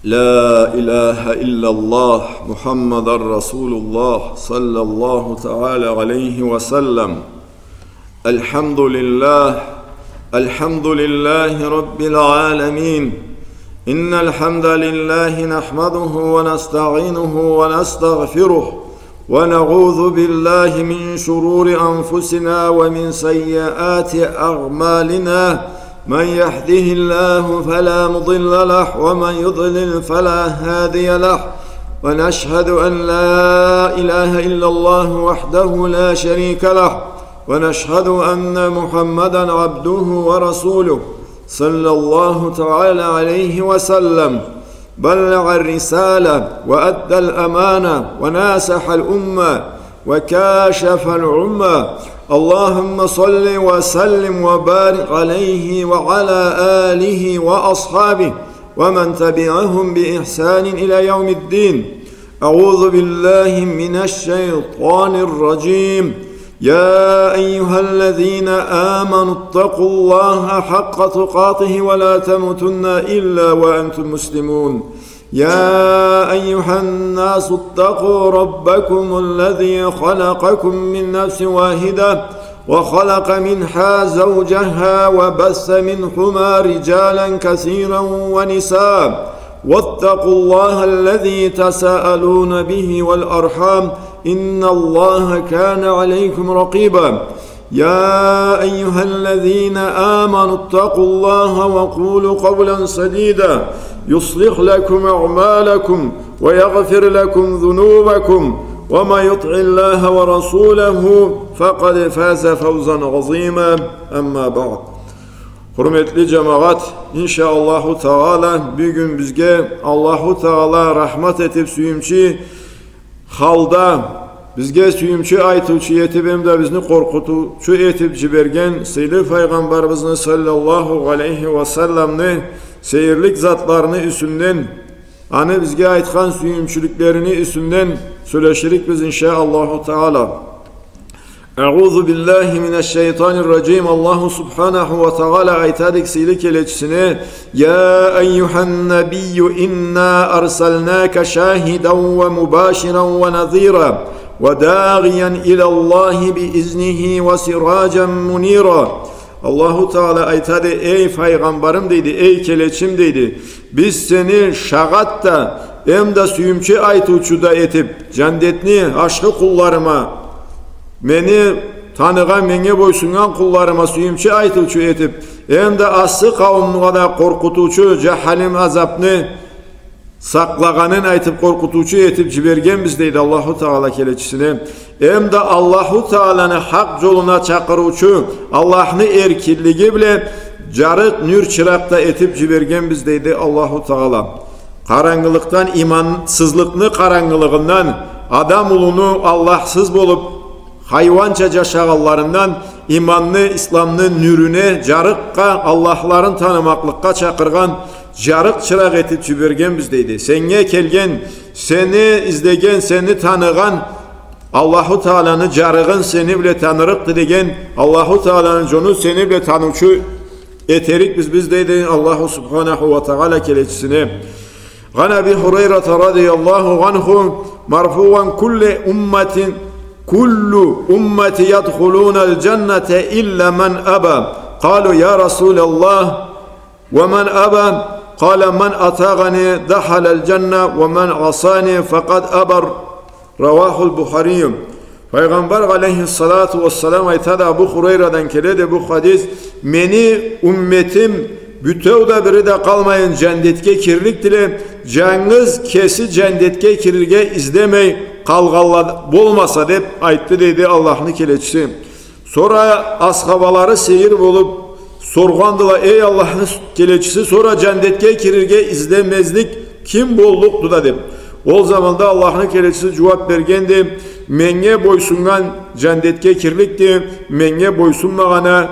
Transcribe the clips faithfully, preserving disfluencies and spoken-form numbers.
لا إله إلا الله محمد رسول الله صلى الله تعالى عليه وسلم. الحمد لله. الحمد لله رب العالمين. إن الحمد لله نحمده ونستعينه ونستغفره، ونعوذ بالله من شرور أنفسنا ومن سيئات أعمالنا. من يهده الله فلا مضل له، ومن يضلل فلا هادي له. ونشهد أن لا إله إلا الله وحده لا شريك له، ونشهد أن محمدا عبده ورسوله، صلى الله تعالى عليه وسلم. بلغ الرسالة وأدى الأمانة وناصح الأمة وكاشف العمة. اللهم صل وسلم وبارك عليه وعلى آله وأصحابه ومن تبعهم بإحسان إلى يوم الدين. أعوذ بالله من الشيطان الرجيم. يا أيها الذين آمنوا اتقوا الله حق تقاته ولا تموتن إلا وأنتم مسلمون. يا أيها الناس اتقوا ربكم الذي خلقكم من نفس واحدة وخلق منها زوجها وبث منهما رجالا كثيرا ونساء، واتقوا الله الذي تساءلون به والأرحام، إن الله كان عليكم رقيبا. يا أيها الذين آمنوا اتقوا الله وقولوا قولا سديدا يصلح لكم أعمالكم ويغفر لكم ذنوبكم ومن يطع الله ورسوله فقد فاز فوزا عظيما. أما بعد. Хурметли джамагъат, иншаАллаху Тагъала, бюгюн бизге Аллаху Тагъала рахмат этиб, сюйюмчю халда, бизге сюйюмчю айтыучу этиб, эм да бизни къоркъутуучу этиб джиберген сыйлы Файгъамбарыбызны саллаллаху алейхи ва салламны сейирлик затларыны юсюнден, аны бизге айтхан сюйюмчюлюклерини юсюнден сёлеширикбиз, иншаАллаху Тагъала. أعوذ بالله من الشيطان الرجيم. Аллаху субханаху ва тагъала айтады сыйлы келечисине: يا أيها النبي إنا أرسلناك شاهدا ومبشرا ونذيرا وداعيا إلى الله بإذنه وسراجا منيرا. Аллаху Тагъала айтады: «Эй файгъамбарым, — дейди, — эй келечим, — дейди, — биз сени шагъат да, эм да сюйюмчю айтыучу да этиб, джандетни ашхы къулларыма, мени таныгъан, меннге бойсуннган къулларыма сюйюмчю айтыучу этиб, эм да ассы къауумгъа да къоркъутуучу, джаханим азабны сакълагъанын айтыб, къоркъутуучу этиб джибергенбиз», — дейди Аллаху Тагъала келечисине. «Эм да Аллаху Тагъаланы хакъ джолуна чакъырыучу, Аллахны эркинлиги бла джарыкъ, нюр чыракъ да этиб джибергенбиз», — дейди Аллаху Тагъала. Къарангылыкъдан, имансызлыкъны къарангылыгъындан, адам улуну Аллахсыз болуб, хайуанча джашагъанларындан иманны, исламны нюрюне, джарыкъгъа, Аллахларын танымакълыкъгъа чакъыргъан джарыкъ чыракъ этиб джибергенбиз, дейди. Сеннге келген, сени излеген, сени таныгъан, Аллаху Тагъаланы джарыгъын сени бла танырыкъды деген, Аллаху Тагъаланы джолун сени бла таныучу этерикбиз биз, дейди Аллаху субханаху ва тагъала келечисине. عن أبي هريرة رضي الله عنه مرفوعا: كل أمة، كل أمتي يدخلون الجنة إلا من أبى. قالوا: يا رسول الله، ومن أبى؟ قال: من أطاعني دخل الجنة، ومن عصاني فقد أبى. رواه البخاري. Файгъамбар алейхиссалату уассалам айтады, Абу Хурайрадан келеди бу хадис: «Мени умметим бютеу да бири да къалмайын джандетге кирликдиле, джангыз кеси джандетге кирирге излемей къалгъанла болмаса», — деб айтды, дейди Аллахны келечиси. Сора асхабалары сейир болуб соргъандыла: «Эй Аллахны келечиси, сора джандетге кирирге излемезлик ким боллукъду да?» — деб. Ол заманда Аллахны келечиси джууаб бергенди: «Меннге бойсуннган джандетге кирликди, меннге бойсунмагъан а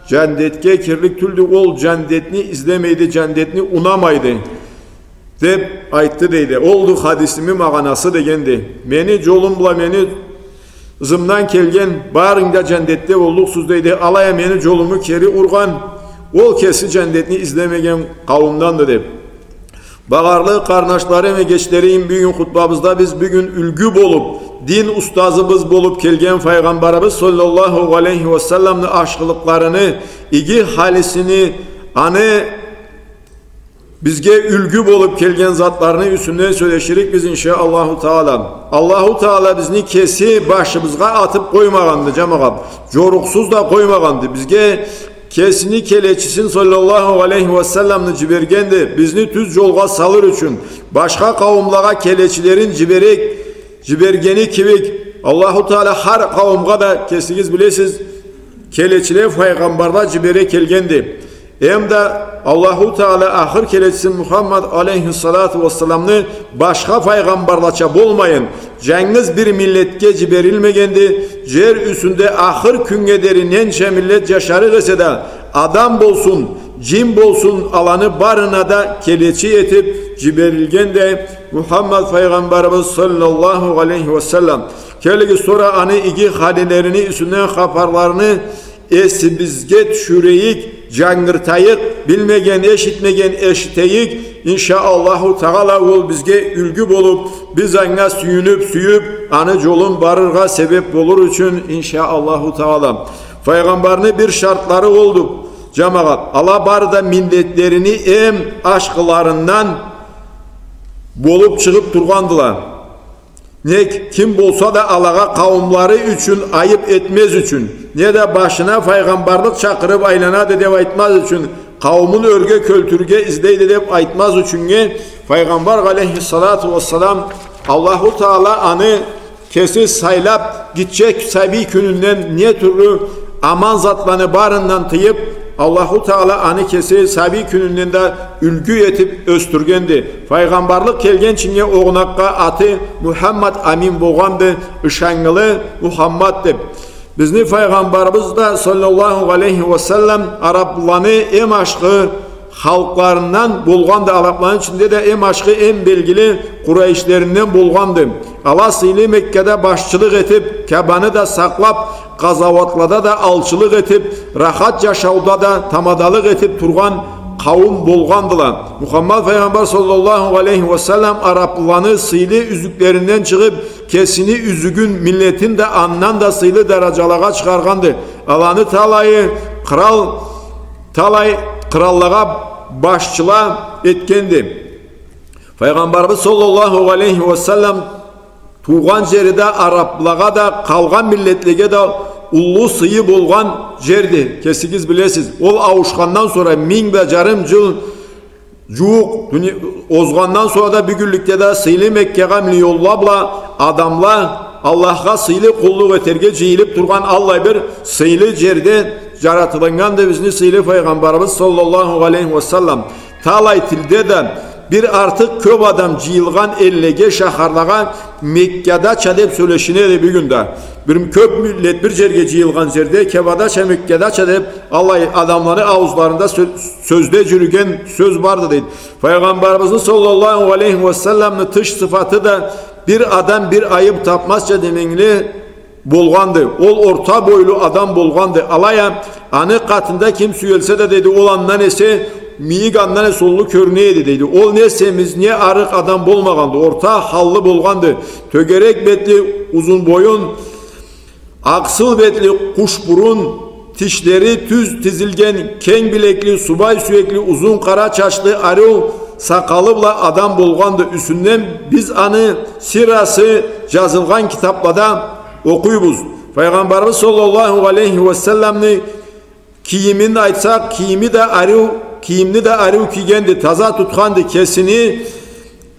джандетге кирлик тюлдю, ол джандетни излемейди, джандетни унамайды», — деб айтды, дейди. «Олду хадисими магъанасы», — дегенди. «Мени джолум бла мени ызымдан келген барынг да джандетде боллукъсуз», — дейди. «Алай а мени джолуму кери ургъан, ол кеси джандетни излемеген къауумданды», — деб. Багъарлы къарнашларым, эгечлерим, бюгюн хутбабызда биз бюгюн юлгю болуб, дин устазыбыз болуб келген Файгъамбарыбыз саллаллаху алейхи ва салламны ашхылыкъларыны, иги халисини, аны бизге юлгю болуб келген затларыны юсюнден сёлеширикбиз, иншаАллаху Таала. Аллаху Таала бизни кеси башыбызгъа атыб къоймагъанды, джамагъат. Джорукъсуз да къоймагъанды. Бизге кесини келечисин саллаллаху алейхи ва салламны джибергенди, бизни тюз джолгъа салыр ючюн, башха къауумлагъа келечилерин джиберек, джибергени кибик, Аллаху Таала хар къауумгъа да, кесигиз билесиз, келечиле, файгъамбарла джибере келгенди. Эм да Аллаху Таала ахыр келечиси Мухаммад алейхиссалату вассаламны башха файгъамбарлача болмайын, джангыз бир миллетге джиберилмегенди, джер юсюнде ахыр кюннге дери ненча миллет джашарыкъ эсе да, адам болсун, джин болсун, аланы барына да келечи этиб джиберилгенди Мухаммад файгъамбарыбыз саллаллаху алейхи ва саллам. Келигиз, сора аны иги халилерини юсюнден хапарларыны эсибизге тюшюрейик, джангыртайыкъ, билмеген, эшитмеген эшитейик. ИншаАллаху Таала, ол бизге юлгю болуб, биз анга сюйюнюб, сюйюб, аны джолун барыргъа себеб болур ючюн, иншаАллаху Таала. Файгъамбарны бир шартлары олду, джамагъат. Ала бары да миллетлерини эм ашхыларындан болуб чыгъыб тургъандыла. Нек, ким болса да алагъа къауумлары ючюн айыб этмез ючюн, не да башына файгъамбарлыкъ чакъырыб айланады деб айтмаз ючюн, къауумун ёрге кёлтюрюрге излейди деб айтмаз ючюннге, файгъамбар алейхиссалату вассалам, Аллаху Таала аны кеси сайлаб, гитче сабий кюнюнден не тюрлю аман затланы барындан тыйыб, Аллаху Таала аны кеси сабий кюнюнден да юлгю этиб ёсдюргенди. Файгъамбарлыкъ келгинчиннге огъунакъгъа аты Мухаммад Амин болгъанды, ышаннгылы Мухаммад деб. Бизни файгъамбарыбыз да саллаллаху алейхи ва саллам арабланы эм ашхы халкъларындан болгъанды, арабланы ичинде да эм ашхы, эм белгили къурайшлеринден болгъанды. Ала сыйлы Меккада башчылыкъ этиб, Каабаны да сакълаб, къазауатлада да алчылыкъ этиб, рахат джашауда да тамадалыкъ этиб тургъан къауум болгъандыла. Мухаммад файгъамбар саллаллаху алейхи ва саллам арабланы сыйлы юзюклеринден чыгъыб, кесини юзюгюн, миллетин да андан да сыйлы дараджалагъа чыгъаргъанды. Аланы талайы кърал, талай къраллагъа башчыла этгенди. Файгъамбарыбыз саллаллаху алейхи ва саллам туугъан джери да араблагъа да, къалгъан миллетлеге да уллу сыйы болгъан джерди. Кесигиз билесиз, ол ауушхандан сора минг да джарым джыл джууукъ дунья-, озгъандан сора да, бюгюнлюкде да сыйлы Меккагъа миллионла бла адамла Аллахха сыйлы къуллукъ этерге джыйылыб тургъан аллай бир сыйлы джерде джаратылыннганды бизни сыйлы файгъамбарыбыз саллаллаху алейхи ва саллам. Талай тилде да бир артыкъ кёб адам джыйылгъан эллеге, шахарлагъа Меккадача деб сёлешинеди бюгюн да. Бир кёб миллет бир джерге джыйылгъан джерде Каабадача, Меккадача деб аллай адамланы ауузларында сё-, сёзде джюрюген сёз барды, дейди. Файгъамбарыбызны саллаллаху алейхи ва салламны тыш сыфаты да бир адам бир айыб табмазча деменгили болгъанды. Ол орта бойлу адам болгъанды. Алай а аны къатында ким сюелсе да, дейди, ол андан эсе мийик, андан эсе уллу кёрюне эди, дейди. Ол не семиз, не арыкъ адам болмагъанды. Орта халлы болгъанды. Тёгерек бетли, узун боюн, акъсыл бетли, къуш бурун, тишлери тюз тизилген, кенг билекли, субай сюекли, узун къара чачлы, ариу сакъалы бла адам болгъанды. Юсюнден биз аны сирасы джазылгъан китаблада окъуйбуз. Файгъамбарыбыз саллаллаху алейхи ва салламны кийимин айтсакъ, кийими да ариу, кийимни да ариу кийгенди, таза тутханды кесини,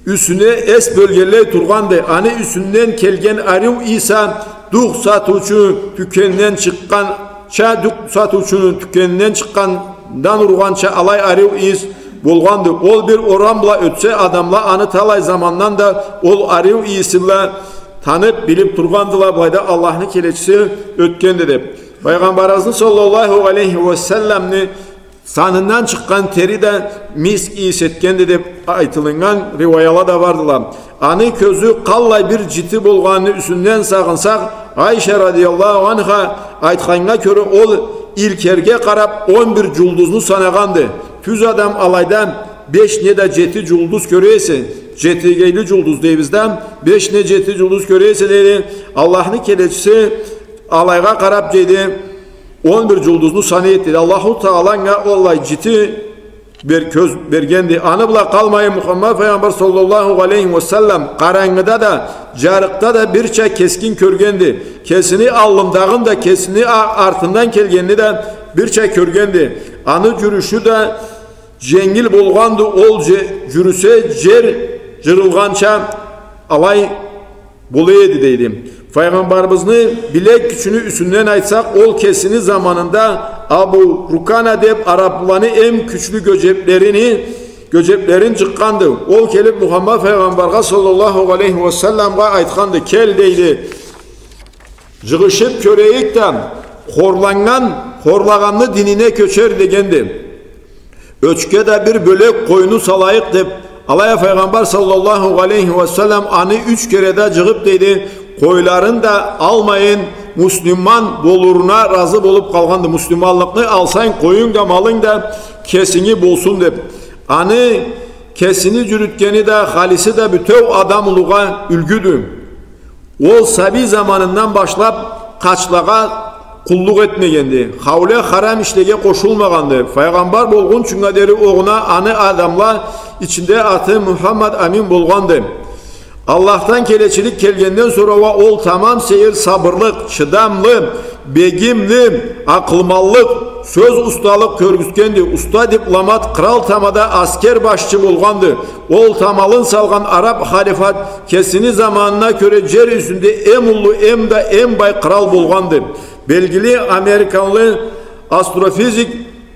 юсюне эс бёлгенлей тургъанды. Аны юсюнден келген ариу ийис а дукъ сатыучу тюкенден чыкъгъанча, дукъ сатыучуну тюкенден чыкъгъандан ургъанча алай ариу ийис болгъанды. Ол бир орам бла ётсе, адамла аны талай замандан да ол ариу ийиси бла таныб, билиб тургъандыла, былайда Аллахны келечиси ётгенди деб. Файгъамбарыбызны саллаллаху алейхи ва салламны санындан чыкъгъан тери да миск ийис этгенди деб айтылыннган риуаяла да бардыла. Аны кёзю къаллай бир джити болгъаныны юсюнден сагъынсакъ, Айша радияллаху анха айтханнга кёре, ол илкерге къараб он бир джулдузну санагъанды. Тюз адам алайда беш неда джети джулдуз кёре эсе, джетигейли джулдуз дейбиз да, беш не джети джулдуз кёре эсе, дейди, Аллахны келечиси алайгъа къараб, дейди, он бир джулдузну санай эди, дейди. Аллаху Таала анга аллай джити бер-, кёз бергенди. Аны бла къалмайын, Мухаммад файгъамбар саллаллаху алейхи ва саллам къарангыда да, джарыкъда да бирча кескин кёргенди. Кесини аллындагъын да, кесини а-, артындан келгенни да бирча кёргенди. Аны джюрюшю да дженгил болгъанды, ол дже-, джюрюсе, джер джырылгъанча алай бола эди, дейди. Файгъамбарыбызны билек кючюню юсюнден айтсакъ, ол кесини заманында Абу Рукана деб араблыланы эм кючлю гёджеблерини, гёджеблерин джыкъгъанды. Ол келиб Мухаммад файгъамбаргъа саллаллаху алейхи ва салламгъа айтханды: «Кел, — дейди, — джыгъышыб кёрейик да, хорланнган, хорлагъанны динине кёчер», — дегенди. «Ёчге да бир бёлек къойну салайыкъ», — деб, алай а файгъамбар саллаллаху алейхи ва саллам аны юч кере да джыгъыб, дейди, къойларын да алмайын, муслиман болуруна разы болуб къалгъанды. «Муслиманлыкъны алсанг, къоюнг да, малынг да кесинги болсун», — деб. Аны кесини джюрютгени да, халиси да бютеу адам улугъа юлгюдю. Ол сабий заманындан башлаб къачлагъа къуллукъ этмегенди. Хауле, харам ишлеге къошулмагъанды. Файгъамбар болгъунчунга дери огъуна аны адамла ичинде аты Мухаммад Амин болгъанды. Аллахдан келечилик келгенден сора уа ол тамам сейир сабырлыкъ, чыдамлы, бегимли, акъылманлыкъ, сёз усталыкъ кёргюзтгенди. Уста дипломат, кърал тамада аскер башчы болгъанды. Ол тамалын салгъан араб халифат кесини заманына кёре джер юсюнде эм уллу, эм да эм бай кърал болгъанды. Белгили американлы астрофизик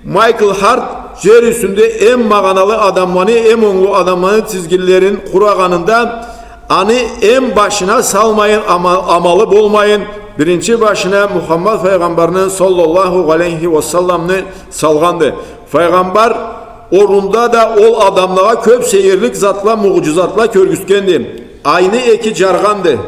Майкл Харт джер юсюнде эм магъаналы адамланы, эм онглу адамланы тизгинлерин къурагъанында, аны эм башына салмайын, ама-, амалы болмайын, биринчи башына Мухаммад файгъамбарны саллаллаху алейхи ва салламны салгъанды. Файгъамбар орнунда да ол адамлагъа кёб сейирлик затла, мугъжизатла кёргюзтгенди. Айны эки джаргъанды.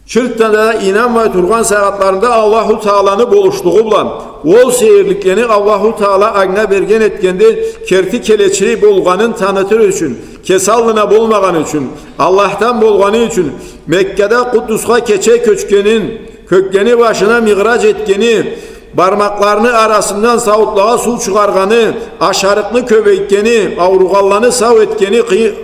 Чыртдан да ийнанмай тургъан сагъатларында Аллаху Тааланы болушлугъу бла, ол сейирликлени Аллаху Таала анга берген этгенди, керти келечи болгъанын танытыр ючюн, кеси аллына болмагъаны ючюн, Аллахдан болгъаны ючюн, Меккада Къуддусха кече кёчгенин, кёклени башына мигърадж этгени, бармакъларыны арасындан сауутлагъа суу чыгъаргъаны, ашарыкъны кёбейтгени, ауругъанланы сау этгени, къый-,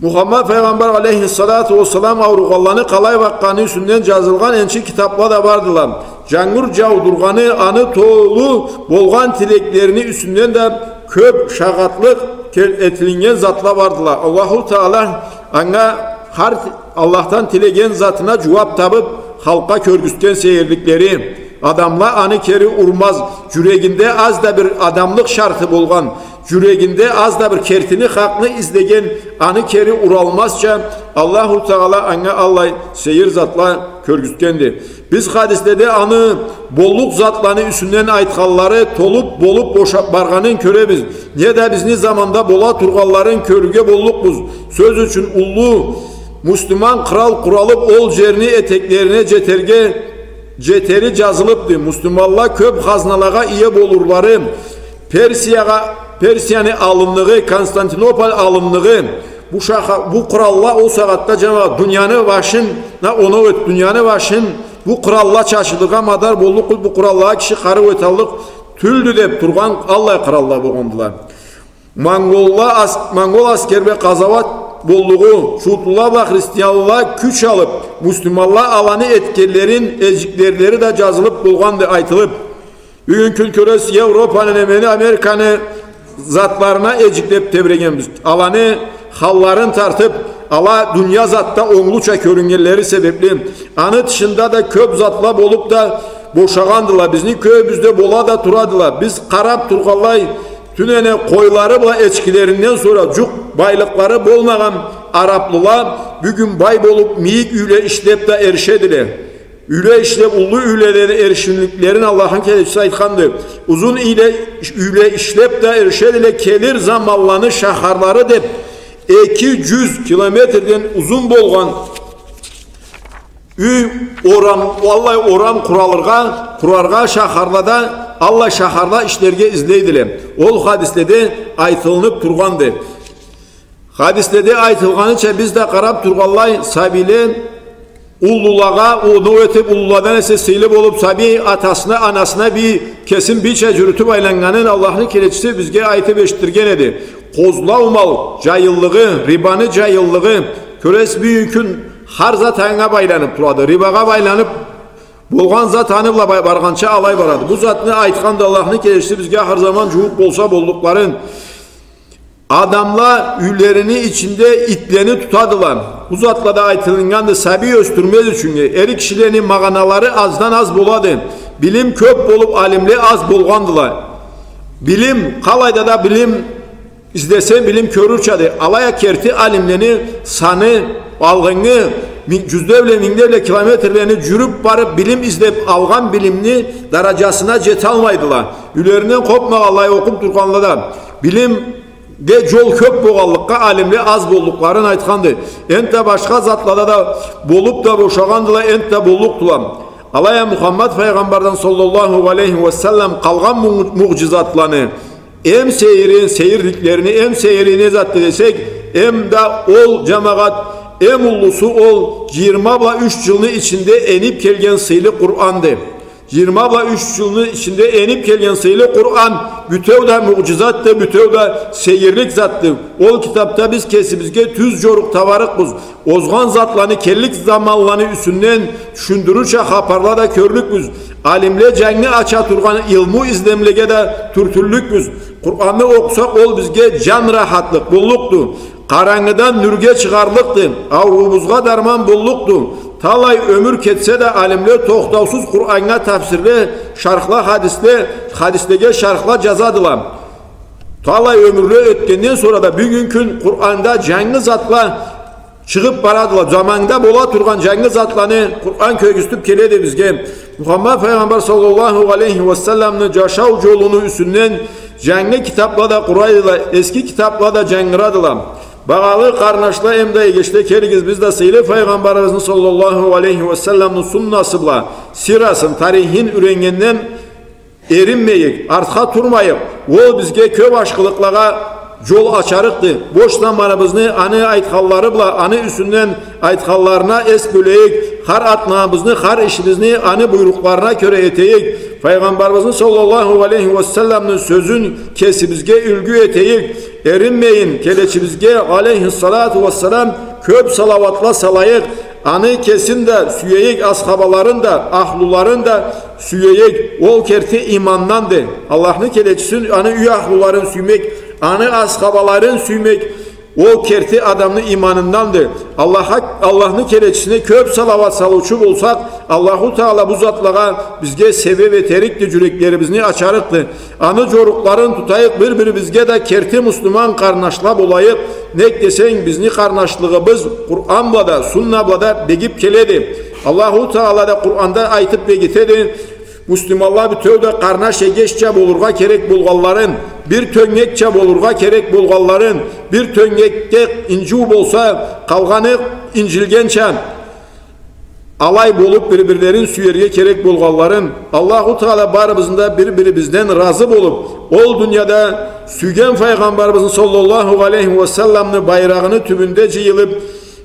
Мухаммад файгъамбар алейхиссалату уассалам ауругъанланы къалай бакъгъаны юсюнден джазылгъан энчи китабла да бардыла. Джангур джаудургъаны, аны толу болгъан тилеклерини юсюнден да кёб шагъатлыкъ кел-, этилиннген затла бардыла. Аллаху Таала анга хар ти-, Аллахдан тилеген затына джууаб табыб, халкъгъа кёргюзтген сейирликлери. Адамла аны кери урмаз, джюрегинде аз да бир адамлыкъ шарты болгъан, джюрегинде аз да бир кертини, хакъны излеген, аны кери уралмазча, Аллаху Таала анга аллай сейир затла кёргюзтгенди. Биз хадиследе аны боллукъ затланы юсюнден айтханлары толуб болуб бошаб баргъанын кёребиз. Неда бизни заманда бола тургъанларын кёрюрге боллукъбуз. Сёз ючюн, уллу муслиман кърал къуралыб, ол джерни этеклерине джетерге, джетери джазылыбды. Муслиманла кёб хазналагъа ие болурлары, Персиягъа, Персияны алымлыгъы, Константинополь алымлыгъы, бу шаха-, бу къралла ол сагъатда, джамагъат, дунияны башын, на, оноу эт, дунияны башын бу къралла чачылыргъа мадар боллукъ, бу къраллагъа киши къарыу эталлыкъ тюлдю деб тургъан аллай къралла болгъандыла. Монголла ас-, монгол аскер бла къазауат боллугъу, шутлула бла христианла кюч алыб, муслиманла аланы этгенлерин, эджиклерлери да джазылыб болгъанды, айтылыб. Бюгюн кюн кёресиз, Европаны, немени, Американы затларына эджиклеб тебрегенбиз. Аланы халларын тартыб, ала дуния затда онглуча кёрюннгенлери себебли. Аны тышында да кёб затла болуб да бошагъандыла. Бизни кёбюбюзде бола да турадыла. Биз къараб тургъанлай, тюнене къойлары бла эчкилеринден сора джукъ байлыкълары болмагъан араблыла бюгюн бай болуб, мийик юйле ишлеб да эришедиле. Юйле ишлеб, уллу юйледе эришимликлерин Аллахны келечиси айтханды. Узун юйле, юйле ишлеб да эришедиле, келир заманланы шахарлары деб, эки джюз километрден узун болгъан юй, орам, аллай орам къуралыргъа, къураргъа шахарлада аллай шахарла ишлерге излейдиле. Ол хадиследе айтылынып тургъанды. Хадиследе айтылгъаныча, биз да къарап тургъанлай, сабийле уллулагъа, оноу этип, уллуладан эсе сыйлы болуп, сабий атасына, анасына бий, кесин бийча джюрютюп айланнганын Аллахны келечиси бизге айтып эшитдирген эди. Къозлау мал джайыллыгъы, рибаны джайыллыгъы, кёресиз, бюгюн кюн хар зат анга байланып турады. Рибагъа байланып болгъан зат аны бла бай-, баргъанча алай барады. Бу затны айтханды Аллахны келечиси бизге, хар заман джууукъ болса боллукъларын. Адамла юйлерини ичинде итлени тутадыла. Бу затлада айтылыннганды, сабий ёсдюрмез ючюннге. Эр кишилени магъаналары аздан аз болады. Билим кёп болуп, алимле аз болгъандыла. Билим, къалайда да билим излесе, билим кёрюрчады. Алай а керти алимлени саны алгъыннгы ми-, джюзле бла, мингле бла километрлени джюрюп барып, билим излеп, алгъан билимни дараджасына джеталмайдыла. Юйлеринден къопмагъанлай окъуп тургъанла да, билим де джол кёп болгъанлыкъгъа алимле аз боллукъларын айтханды. Энтда башха затлада да болуп да бошагъандыла, энтда боллукъдула. Алай а Мухаммад файгъамбардан саллаллаху алейхи ва саллам къалгъан му-, муъджизатланы, эм сейири, сейирликлерини, эм сейири не затды десек, эм да ол, джамагъат, эм уллусу ол джыйырма бла юч джылны ичинде энип келген сыйлы Къуранды. Джыйырма бла юч джылны ичинде энип келген сыйлы Къуран бютеу да муъджизатды, бютеу да сейирлик затды. Ол китапда биз кесибизге тюз джорукъ табарыкъбыз. Озгъан затланы, келлик заманланы юсюнден тюшюндюрюрча хапарла да кёрлюкбюз. Алимле джангы ача тургъан илму излемлеге да тюртюллюкбюз. Къуранны окъусакъ, ол бизге джан рахатлыкъ боллукъду. Къарангыдан нюрге чыгъарлыкъды, ауруубузгъа дарман боллукъду. Талай ёмюр кетсе да, алимле тохтаусуз Къураннга тафсирле, шархла хадисле, хадислеге шархла джазадыла. Талай ёмюрле ётгенден сора да бюгюн кюн Къуранда джангы затла чыгъып барадыла. Заманда бола тургъан джангы затланы Къуран кёргюзтюп келеди бизге. Мухаммад файгъамбар саллаллаху алейхи ва салламны джашау джолуну юсюнден джангы китапла да къурайдыла, эски китапла да джангырадыла. Багъалы къарнашла, эм да эгечле, келигиз, биз да сыйлы файгъамбарыбызны саллаллаху алейхи ва салламны суннасы бла сирасын, тарихин юреннгенден эринмейик, артха турмайыкъ. Ол бизге кёп ашхылыкълагъа джол ачарыкъды. Бош заманыбызны аны айтханлары бла, аны юсюнден айтханларына эс бёлейик. Хар атлагъаныбызны, хар ишибизни аны буйрукъларына кёре этейик. Файгъамбарыбызны саллаллаху алейхи ва салламны сёзюн кесибизге юлгю этейик. Эринмейин, келечибизге алейхиссалату вассалам кёп салауатла салайыкъ. Аны кесин да сюейик, асхабаларын да, ахлуларын да сюейик. Ол керти иманданды. Аллахны келечисин, аны юй ахлуларын сюймек, аны асхабаларын сюймек, ол керти адамны иманынданды. Аллахха, Аллахны келечисине кёп салауат салыучу болсакъ, Аллаху Таала бу затлагъа бизге себеп этерикди, джюреклерибизни ачарыкъды. Аны джорукъларын тутайыкъ, бир-бирибизге да керти муслиман къарнашла болайыкъ. Нек десенг, бизни къарнашлыгъыбыз Къуран бла да, сунна бла да бегип келеди. Аллаху Таала да Къуранда айтып бегитеди. Муслиманла бютеу да къарнаш эгешча болургъа керек болгъанларын, бир тёнгекча болургъа керек болгъанларын, бир тёнгекде инджиу болса, къалгъаны инджилгенча, алай болуп, бир-бирлерин сюерге керек болгъанларын, Аллаху Таала барыбызны да бир-бирибизден разы болуп, ол дунияда сюйген файгъамбарыбызны саллаллаху алейхи ва салламны байрагъыны тюбюнде джыйылып,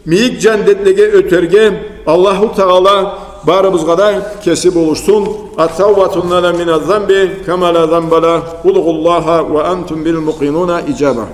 мийик джандетлеге ётерге Аллаху Таала барыбызгъа да кеси болушсун. التائب من الذنب كمن لا ذنب له. ادعوا الله وأنتم موقنون بالإجابة.